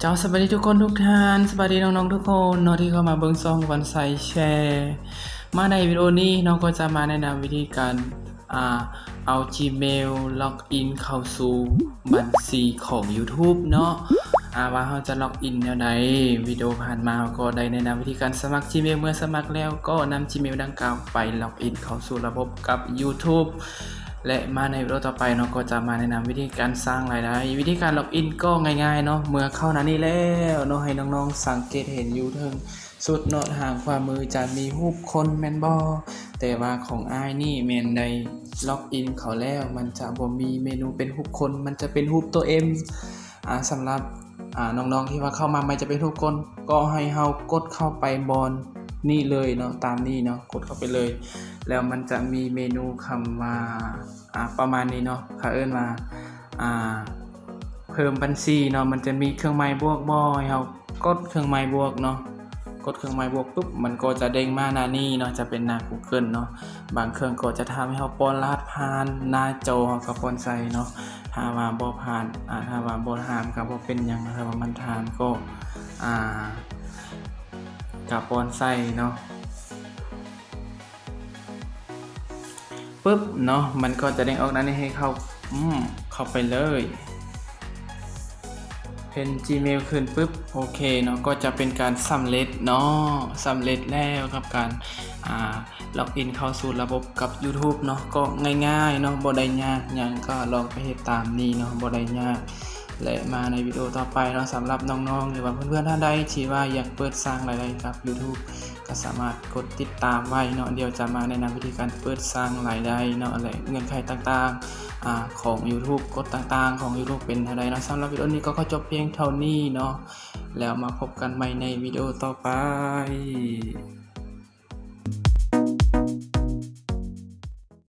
ເຈົ້າ ສະບາຍດີທຸກຄົນທຸກທ່ານ, ສະບາຍດີນ້ອງໆທຸກຄົນເນາະ ທີ່ເຂົ້າມາເບິ່ງຊ່ອງວັນໄຊແຊ. ມາໃນວິດີໂອນີ້ເນາະ ກໍຈະມາແນະນຳວິທີການ ອ່າ ເອົາ Gmail ລັອກອິນເຂົ້າສູ່ບັນຊີຂອງ YouTube ເນາະ ອ່າ ວ່າເຮົາຈະລັອກອິນແນວໃດ. ວິດີໂອຜ່ານມາເຮົາກໍໄດ້ແນະນຳວິທີການສະໝັກ Gmail, ເມື່ອສະໝັກແລ້ວກໍນຳ Gmail ດັ່ງກ່າວໄປລັອກອິນເຂົ້າສູ່ລະບົບກັບ YouTube ແລະ ມາໃນວິດີໂອຕໍ່ໄປເນາະ ກໍຈະມາແນະນຳວິທີການສ້າງລາຍໄດ້. ວິທີການລັອກອິນກໍງ່າຍໆເນາະ, ເມື່ອເຂົ້າໜ້ານີ້ແລ້ວເນາະ ໃຫ້ນ້ອງໆສັງເກດເຫັນຢູ່ເທິງສຸດເນາະ ທາງຂວາມືຈະມີຮູບຄົນແມ່ນບໍ່? ແຕ່ວ່າຂອງອ້າຍນີ້ແມ່ນໄດ້ລັອກອິນເຂົ້າແລ້ວ ມັນຈະບໍ່ມີເມນູເປັນຮູບຄົນ, ມັນຈະເປັນຮູບຕົວ M. ອ່າ ສຳລັບ ອ່າ ນ້ອງໆທີ່ວ່າເຂົ້າມາໃໝ່ຈະເປັນຮູບຄົນ ກໍໃຫ້ເຮົາກົດເຂົ້າໄປບ່ອນນີ້ເລີຍເນາະ, ຕາມນີ້ເນາະ, ກົດເຂົ້າໄປເລີຍ. ແລ້ວມັນຈະມີເມນູຄຳວ່າ ອ່າ ປະມານນີ້ເນາະ, ເຂົາເອີ້ນວ່າ ອ່າ ເພີ່ມບັນຊີເນາະ, ມັນຈະມີເຄື່ອງໝາຍບວກບໍ່ ໃຫ້ເຮົາກົດເຄື່ອງໝາຍບວກເນາະ. ກົດເຄື່ອງໝາຍບວກປຶບ ມັນກໍຈະເດ້ງມາໜ້ານີ້ເນາະ, ຈະເປັນໜ້າ Google ເນາະ. ບາງເຄື່ອງກໍຈະຖາມໃຫ້ເຮົາປ້ອນລະຫັດຜ່ານໜ້າຈໍ ເຮົາກໍປ້ອນໃສ່ເນາະ. ຖ້າວ່າບໍ່ຜ່ານ ອ່າ ຖ້າວ່າບໍ່ຖາມກໍບໍ່ເປັນຫຍັງ, ຖ້າວ່າມັນຖາມກໍ ອ່າ ກໍປ້ອນໃສ່ເນາະ. ປຶບເນາະ, ມັນກໍຈະເດ້ງອອກໜ້ານີ້ໃຫ້ເຂົ້າ ອືມ ເຂົ້າໄປເລີຍ. ເຫັນ Gmail ຂຶ້ນປຶບ ໂອເຄເນາະ, ກໍຈະເປັນການສຳເລັດເນາະ, ສຳເລັດແລ້ວກັບການ ອ່າ ລັອກອິນເຂົ້າສູ່ລະບົບກັບ YouTube ເນາະ. ກໍງ່າຍໆເນາະ, ບໍ່ໄດ້ຍາກຫຍັງ, ກໍລອງໄປເຮັດຕາມນີ້ເນາະ, ບໍ່ໄດ້ຍາກ. ແລະ ມາໃນວິດີໂອຕໍ່ໄປເນາະ, ສຳລັບນ້ອງໆ ຫຼືວ່າເພື່ອນໆທ່ານໃດທີ່ວ່າຢາກເປີດສ້າງລາຍໄດ້ກັບ YouTube ກໍສາມາດກົດຕິດຕາມໄວ້ເນາະ, ດຽວຈະມາແນະນຳວິທີການເປີດສ້າງລາຍໄດ້ເນາະ ແລະ ເງື່ອນໄຂຕ່າງໆ ອ່າ ຂອງ YouTube ກົດຕ່າງໆຂອງ YouTube ເປັນແນວໃດເນາະ. ສຳລັບວິດີໂອນີ້ກໍຂໍຈົບພຽງເທົ່ານີ້ເນາະ, ແລ້ວມາພົບກັນໃໝ່ໃນວິດີໂອຕໍ່ໄປ.